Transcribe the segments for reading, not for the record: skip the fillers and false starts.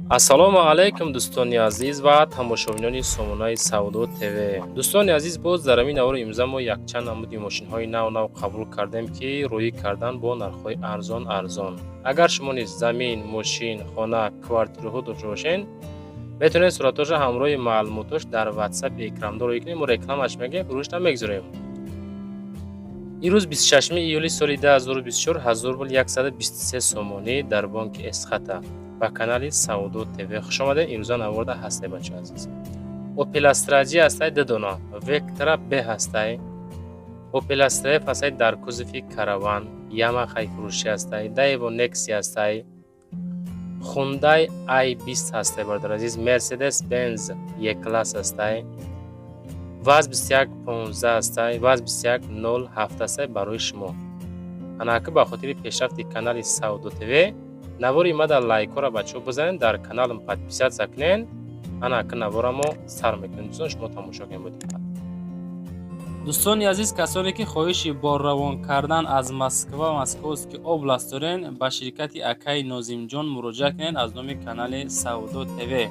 Ассалому алайкум, дӯстони азиз ва тамошобинони сомонаи Савдо ТВ. Дӯстони азиз, боз дар ҳамин навори имрӯза мо якчанд намуди мошинҳои нав нав қабул кардем, ки рӯӣ кардан бо нархҳои арзон арзон. Агар шумо низ замин, мошин, хона, квартираҳо дошта бошед, метавонед суратҳоша ҳамроҳи маълумотош дар Ватсапи экрамдор рӯӣ кунед. Мо рекламаш мегӯем, фурӯшта мегузорем. Имрӯз, 26 июли соли 2024, 1000 рубл 123 сомонӣ дар бонки Эсхата. Ба канали Савдо ТВ хушомадед. Имрӯза наворда ҳастай, бачаҳо азиз. Опел Астра J ҳастай, ду дона, Вектра Б ҳастай, Опел Астра Ф ҳастай дар кузови Караван, Ямахаи фурӯшӣ ҳастай, Даево Некси ҳастай, Хундай Ай 20 ҳастай, бародар азиз, Мерседес Бенз Е класс ҳастай, ВАЗ 2115 ҳастай, ВАЗ 2107 ҳастай барои шумо. Анака ба хотири пешрафти канали Савдо ТВ навори мада лайкҳоро, бачаҳо, бизанед, дар каналам подписаться кунед. Анака наворамо сар мекунем, дӯстон, шумо тамошо кунед бо диққат. Дӯстони азиз, касоне ки хоҳиши борравон кардан аз Москва, Московский область дорен, ба ширкати акаи Нозимҷон муроҷиат кунед. Аз номи канали Савдо ТВ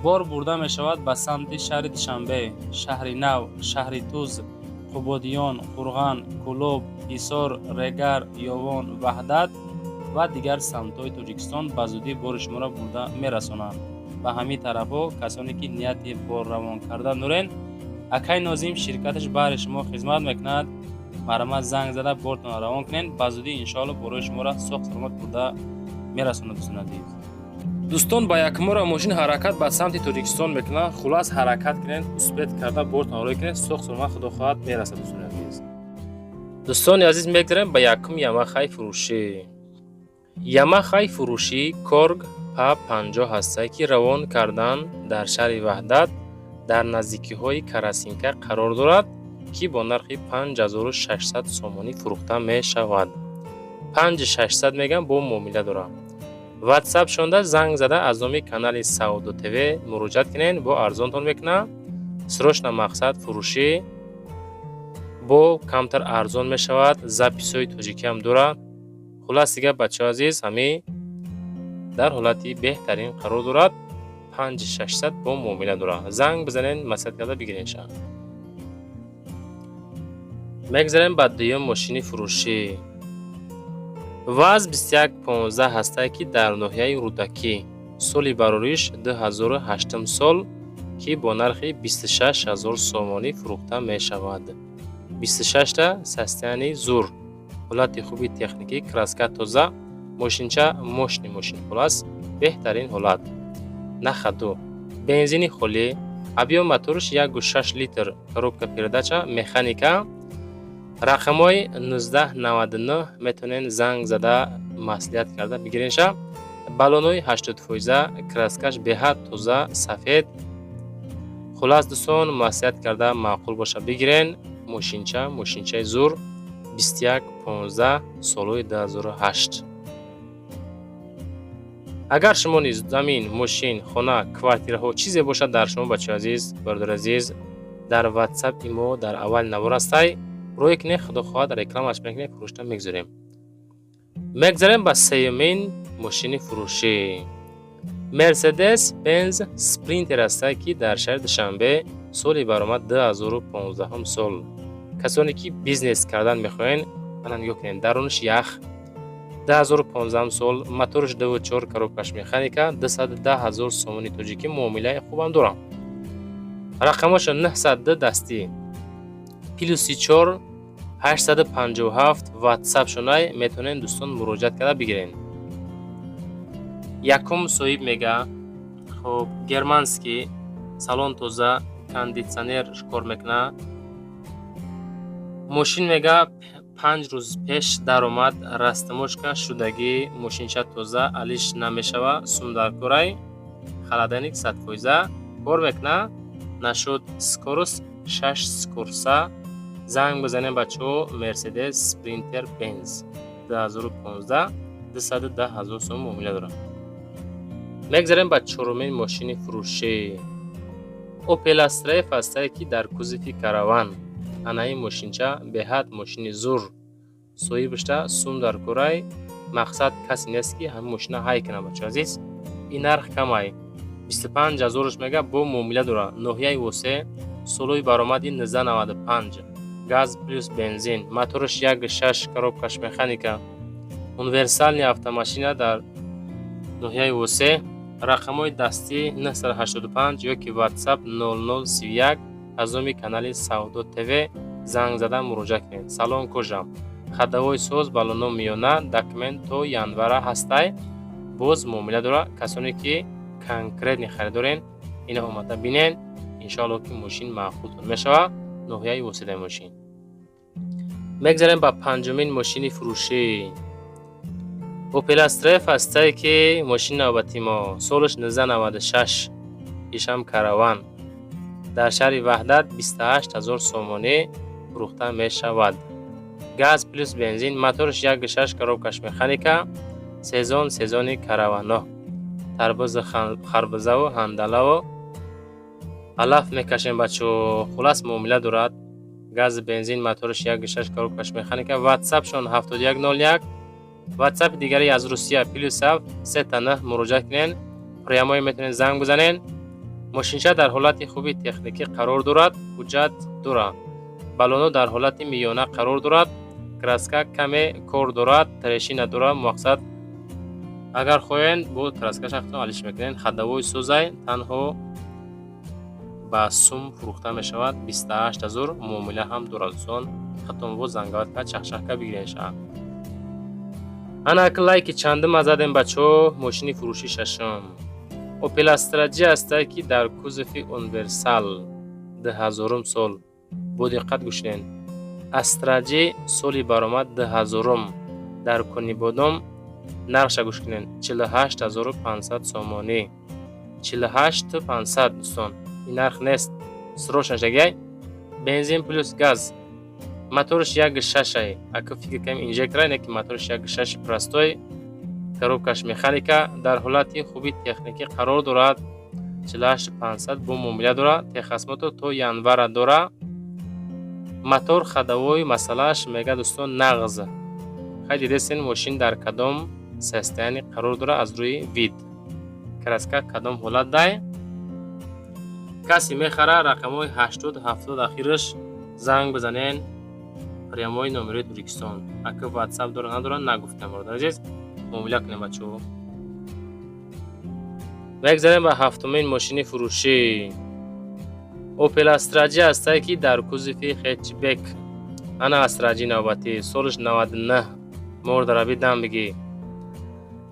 бор бурда мешавад ба самти шаҳри Душанбе, Шаҳри Нав, Шаҳри Туз, Қубодиён, Қурған, Кӯлоб, Ҳисор, Регар, Ёвон, Ваҳдат ва дигар самтҳои Тоҷикистон. Ба зудӣ бори шуморо бурда мерасонанд ба ҳамин тарафҳо. Касоне ки нияти борравон кардан дорен, акаи Нозим ширкаташ баҳри шумо хизмат мекунад. Марҳамат, занг зада бортонро равон кунед. Ба зудӣ, иншоалло, борои шуморо соғ саломат бурда мерасонад, дӯстони азиз. Дӯстон, ба якмора мошин ҳаракат ба самти Тоҷикистон мекунад. Хулас, ҳаракат кунед, успеть карда бортон рой кунед, соғ саломат, худо хоҳад, мерасад, дӯстони азиз. Дӯстони азиз, мегзарем ба якум Ямахаи фурӯшӣ. Ямахаи фурӯшӣ Корг Па 50 ҳастае, ки равон кардан дар шаҳри Ваҳдат, дар наздикиҳои Карасинка қарор дорад, ки бо нархи 5600 сомонӣ фурӯхта мешавад. 5600 мегам, бо муомила дорад. Ватсап шонда занг зада аз номи канали Савдо ТВ муроҷиат кунед, бо арзонтон мекунад. Срочно, мақсад фурӯшӣ, бо камтар арзон мешавад. Записҳои тоҷикиам дорад. Хулас, дигар, бачаҳо азиз, ҳамин дар ҳолати беҳтарин қарор дорад. 5600, бо муомила дорад. Занг бизанед, маслиҳат карда бигиренша. Мегзарем ба дуюм мошини фурӯшӣ. ВАЗ 2115 ҳастае, ки дар ноҳияи Рӯдакӣ, соли барориш 2008 сол, ки бо нархи 26 000 сомонӣ фурӯхта мешавад. 26та состояние зур, ҳолати хуби техникӣ, краска тоза, мошинча мощный мошин. Хулас, беҳтарин ҳолат, на ходу, бензини холӣ, объём моторш 1,6 литр, коробка передача механика, рақамҳои 1999. Метавонед занг зада маслиҳат карда бигиренша. Баллонҳои 80%, краскаш беҳад тоза, сафед. Хулас, дӯстон, маслиҳат карда, маъқул боша, бигирен. Мошинча мошинчаи зур, 2115, солҳои 2008. Агар шумо низ замин, мошин, хона, квартираҳо, чизе бошад дар шумо, бачаҳои азиз, бародари азиз, дар Ватсапи мо дар аввали навор ҳастай, рӯе кунед, худо хоҳад, рекламаш мекунем, фурӯшта мегузорем. Мегзарем ба сеюмин мошини фурӯшӣ. Мерседес Бенз Спринтер ҳастае, ки дар шаҳри Душанбе, соли баромад 2015 сол. Касоне ки бизнес кардан мехоҳед, ана нигоҳ кунед, дарунаш ях. 2015 сол, моторш 2,4, коробкаш механика, 210 ҳазор сомони тоҷикӣ, муомилаи хубам дорам. Рақамошо 902 дастӣ, +4 857. Ватсап шонай, метавонед, дӯстон, муроҷиат карда бигиред. Якум соҳиб мега. Хоб, германский, салон тоза, кондитсионер кор мекунад. Мошин, мега, 5 рӯз пеш даромад, растаможка шудагӣ. Мошинча тоза, алиш намешава, сумдаркорай, холодильник 100% кор мекунад. Нашуд, скорость шаш скорса. Занг бизанем, бачаҳо. Мерседес Спринтер Бенз 2015, 210 ҳазор сом муомила дорад. Мегзарем ба чорумин мошини фурӯшӣ. Опел Астра Ф ҳастае, ки дар кузови Караван. Анаи мошинча беҳад мошини зур, соҳибашта сум дар курай. Мақсад, касе нест, ки ҳамин мошина ҳай кунад. Бачаҳо азиз, Ин нарх камай, 25 ҳазорш мега, бо муомила дора. Ноҳияи Восе, солои баромади 1995, газ плюс бензин, мотораш 1,6, коробкаш механика, универсальный автомашина дар ноҳияи Восе. Рақамҳои дастӣ 985 ёки WhatsApp 0031. Аз номи канали Савдо ТВ занг зада муроҷиат кунед. Салон кожа, ходовой соз, балоно миёна, документ то январа ҳастай, боз муомила дора. Касоне ки конкретный харидорен, ина омада бинен, иншоалло, ки мошин маъқултон мешавад. Ноҳияи Восидаи мошин. Мегзарем ба панҷумин мошини фурӯшӣ. Опел Астра ҳастае, ки мошини навбати мо солаш 1996, ишам караван, дар шаҳри Ваҳдат 28 ҳазор сомонӣ фурӯхта мешавад. Газ плюс бензин, мотораш 1,6, коробкаш механика, сезон, сезони каравано, тарбузу харбузаву ҳандалаву алаф мекашем, бачо. Хулас, муомила дорад. Газ, бензин, мотораш 1,6, коробкаш механика. Ватсапшон 7101, ватсапи дигари аз Русия +7 999. Муроҷиат кунен, прямой метавонед занг бизанен. Мошинча дар ҳолати хуби техникӣ қарор дорад, ҳуҷҷат дорад, балоно дар ҳолати миёна қарор дорад, краска каме кор дорад, трещина дорад. Мақсад, агар хоҳед, бо краскаша алиш мекунед. Ходовой созай, танҳо ба сум фурӯхта мешавад, 28 ҳазор, муомила ҳам дорад. Дӯстон, хатонво занговать кард, чахчахка бигиренша. Ана ака, лайки чандума задем, бачаҳо? Мошини фурӯши шашум Опел Астра Ҷи ҳастае, ки дар кузови универсал, 2000-ум сол. Бо диққат гӯш кунед. Астра Ҷи, соли баромад 2000-ум, дар Конибодом. Нархша гӯш кунед: 48 500 сомонӣ. 48 500, дӯстон, ин нарх нест, срочно шагай. Бензин плюс газ, мотораш 1,6-ай. Ака, фикр кунем, инжектора не, ки мотораш 1,6 простой, коробкаш механика, дар ҳолати хуби техникӣ қарор дорад. 48 500, бо муомила дорад, техосмотр то январа дора. Мотор, ходовой масъалааш, мега, дӯстон, нағз. Хай, дидестен, мошин дар кадом состояние қарор дорад, аз рӯи вид, краска кадом ҳолат дай. Касе мехара, рақамҳои 80 70 ахираш занг бизанен, прямой номерои Тоҷикистон. Ака, ватсап дора, надора, нагуфтам, бародар азиз. Муомила кунем, бачаҳо. Мегзарем ба ҳафтумин мошини фурӯшӣ. Опел Астра Ҷи ҳастае, ки дар кузови хэтчбек. Ана Астра Ҷи навбатӣ, солаш 99, мордараби дам бигӣ,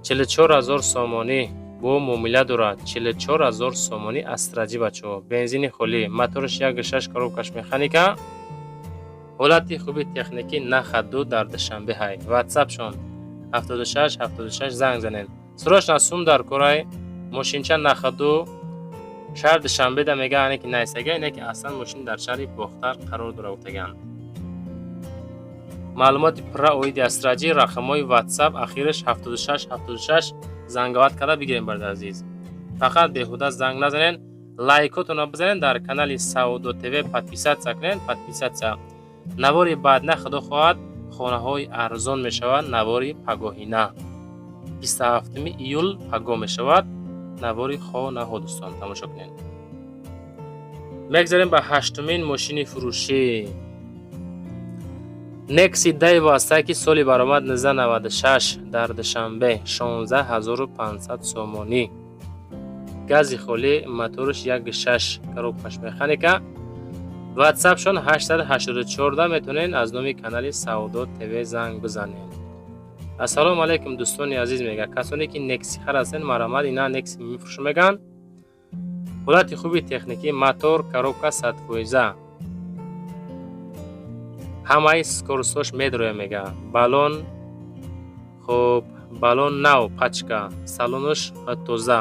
44 ҳазор сомонӣ, бо муомила дорад. 44 ҳазор сомонӣ Астра Ҷи, бачаҳо, бензини холӣ, мотораш 1,6, коробкаш механика, ҳолати хуби техникӣ, на ходу, дар Душанбе ҳай. Ватсапшон 76 76, занг занед. Срочно сум дар корай, мошинча на ходу, шаҳр Душанбеда мега, ане ки найсага, ине ки аслан мошин дар шаҳри Бохтар қарор дора, гуфтаган. Маълумоти пурра оиди Астра Ҷи, рақамҳои ватсап ахираш 76 76, занговать карда бигирем. Бародар азиз, фақат беҳуда занг назанен, лайкотонро бизанед, дар канали Савдо ТВ подписаться кунед, подписаться. Навори баъдна, худо хоҳад, хонаҳои арзон мешавад. Навори пагоҳина, 27 июл, пагоҳ мешавад навори хонаҳо. Дӯстон, тамошо кунед. Мегзарем ба ҳаштумин мошини фурӯшӣ. Некси Дейво ҳастае, ки соли баромад 1996, дар Душанбе, 16 500 сомонӣ, гази холӣ, мотораш 1,6, коробкаш механика. Ватсапшон 884, метавонед аз номи канали Савдо ТВ занг бизанед. Ассалому алайкум, дӯстони азиз, мега. Касоне ки нексихар ҳастед, марҳамат, ина некси мефурӯшам, мегӯянд. Ҳолати хуби техникӣ, мотор, коробка 100%, ҳамаи скоростҳош медроя, мега. Балон хуб, балон нав, пачка, салонош тоза,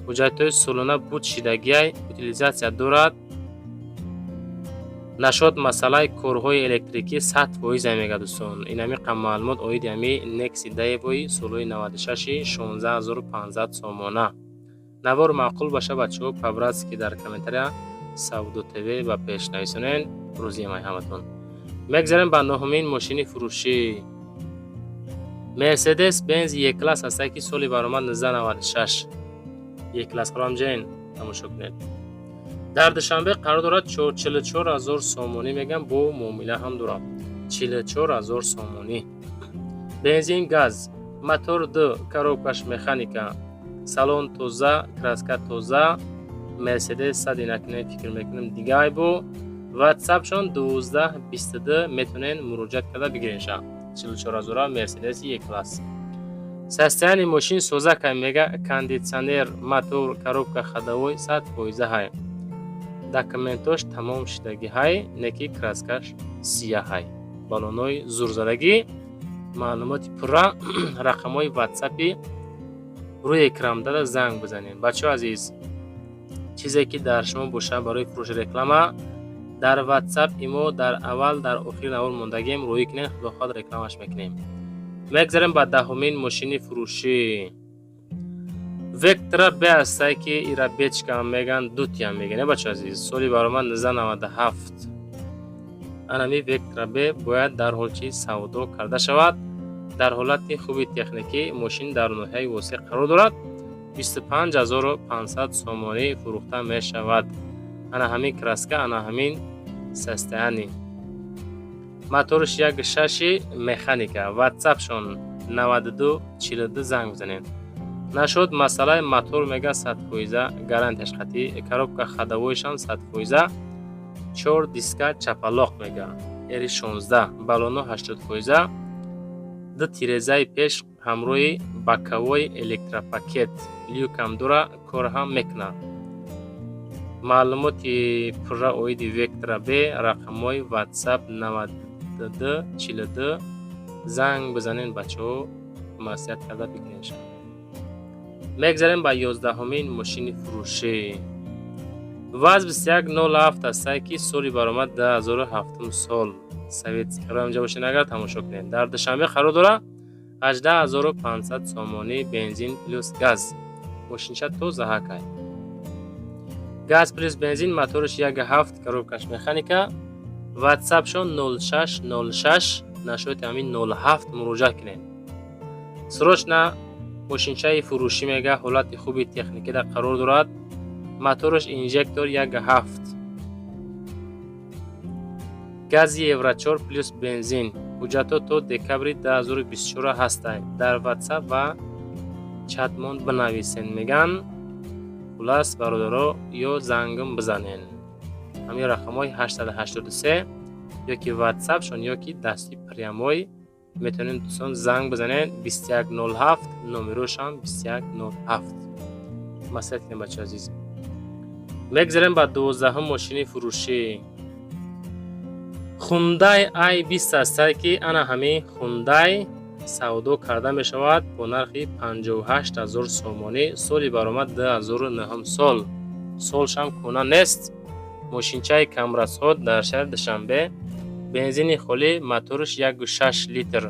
ҳуҷҷатҳои солона буд шидагиай, утилизация дорад. Нашод масъалаи корҳои электрикӣ 100%, мега. Дӯстон, инами қам маълумот оиди ҳами Некси Дейвои солҳои 96, 16 500 сомона. Навор маъқул баша, бачаҳо, по-братски дар комментария Савдо ТВ ба пеш нависонен. Рӯзи май ҳаматон. Мегзарем ба нуҳумин мошини фурӯшӣ. Мерседес Бенз Е класс ҳастае, ки соли баромад 1996. Е класс ҳарамҷаин тамошо кунед. Дар Душанбе қарор дорад, 44 ҳазор сомонӣ мегам, бо муомила ҳам дорам. 44 ҳазор сомонӣ. Бензин, газ, мотор д, коробкаш механика, салон тоза, краска тоза. Мерседес сади накунем, фикр мекунем, дигай бо ватсапшон 12 22, метавонен муроҷиат карда бигиренша. 44 ҳазора Мерседеси Е класс. Состояние мошин созакай мега, кондитсионер, мотор, коробка ходовой 100% ҳай. Документош тамом шудагӣ ҳай, неки краскаш сияҳай, баллонои зурзадагӣ. Маълумоти пурра рақамҳои ватсапи рӯи экран дада, занг бизанед. Бачаҳо азиз, чизе ки дар шумо бошад барои фурӯши, реклама, дар ватсап имо дар аввал, дар охири навор мондагием, рӯӣ кунед, худо хоҳад, рекламаш мекунем. Мегзарем ба 10-умин мошини фурӯшӣ. Вектра Б ҳастае, ки ира бечкам меган, дутиям меган, е бачаҳо азиз. Соли баромад 1997. Анами Вектра Б бояд дар ҳол чи савдо карда шавад. Дар ҳолати хуби техникӣ мошин дар ноҳияи Восеъ қарор дорад, 25 500 сомонӣ фурӯхта мешавад. Ана ҳамин краска, ана ҳамин состояние. Моторш як шаши, механика. Ватсапшон 92 42, занг бизанед. Нашуд масъалаи мотор мега, 100% гарантияш қатъӣ, коробка ходовойшам 100%, чор диска чапалоқ мега, эри 16, баллоно 80%, ду тирезаи пеш ҳамроҳи боковой электропакет, люкам дора, кор ҳам мекунад. Маълумоти пурра оиди Вектра Б рақамҳои ватсап 92 42, занг бизанед, бачаҳо, маслиҳат карда бигиренша. Мегзарем ба 11-умин мошини фурӯшӣ. ВАЗ 2107 ҳастае, ки соли баромад 2007 сол, советский. Инҷа бошед агар, тамошо кунед. Дар Душанбе қарор дорад, 18 500 сомонӣ, бензин плюс газ. Мошинча тозаҳакай, газ плюс бензин, мотораш 1,7, коробкаш механика. Ватсапшон 0606, нашоти ҳамин 07 муроҷиат кунед срочно. Мошинчаи фурӯшӣ мега, ҳолати хуби техникида қарор дорад, мотораш инжектор 1,7, гази евро 4 плюс бензин. Ҳуҷҷатҳо то декабри 2024 ҳастанд. Дар ватсап ва чатмон бинависен меган. Хулас, бародаро, ё зангм бизанен ҳамин рақамҳои 883 ёки ватсапшон, ёки дасти прямой метавонед, дӯстон, занг бизанед 2107, номерошам 2107. Маслиҳат кунем, бачаҳо азиз. Мегзарем ба 12-ҳум мошини фурӯшӣ. Хундай Ай 20 ҳастае, ки ана ҳамин Хундай савдо карда мешавад бо нархи 58 ҳазор сомонӣ. Соли баромад 2009 сол, солшам кӯна нест. Мошинчаи камрасход, дар шаҳри Душанбе, бензини холӣ, мотораш 1,6 литр,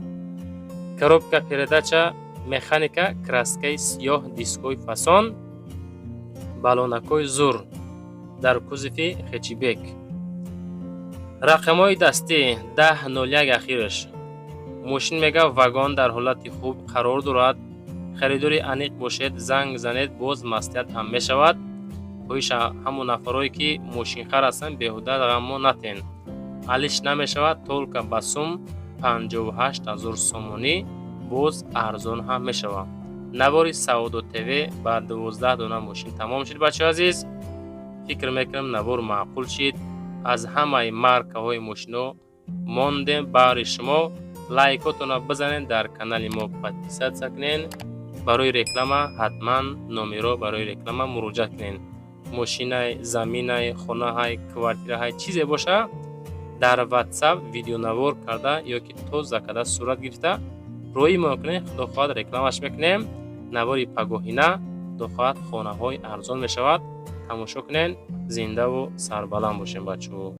коробка передача механика, краскаи сиёҳ, дискҳои фасон, баллонакҳои зур, дар кузови хэтчбек. Рақамҳои дастӣ 1001 ахираш. Мошин мега, вагон дар ҳолати хуб қарор дорад. Харидори аниқ бошед, занг занед, боз маслиҳат ҳам мешавад. Хоҳиша ҳамон нафарое ки мошинхар ҳастанд, беҳуда ғаммо натен, алиш намешавад, только ба сум 58 ҳазор сомонӣ, боз арзон ҳам мешавад. Навори Савдо ТВ ба 12 дона мошин тамом шуд. Бачаҳо азиз, фикр мекунам, навор маъқул шид. Аз ҳамаи маркаҳои мошино мондем баҳри шумо. Лайкотонро бизанед, дар канали мо подписаться кунед. Барои реклама ҳатман номеро барои реклама муроҷиат кунед. Мошинай, заминай, хонаҳай, квартираҳай, чизе боша, дар ватсап видеонавор карда ёки тоза карда сурат гирифта роӣ мо кунед, худо хоҳад, рекламаш мекунем. Навори пагоҳина, худо хоҳад, хонаҳои арзон мешавад, тамошо кунед. Зиндаву сарбаланд бошем, бачаҳо.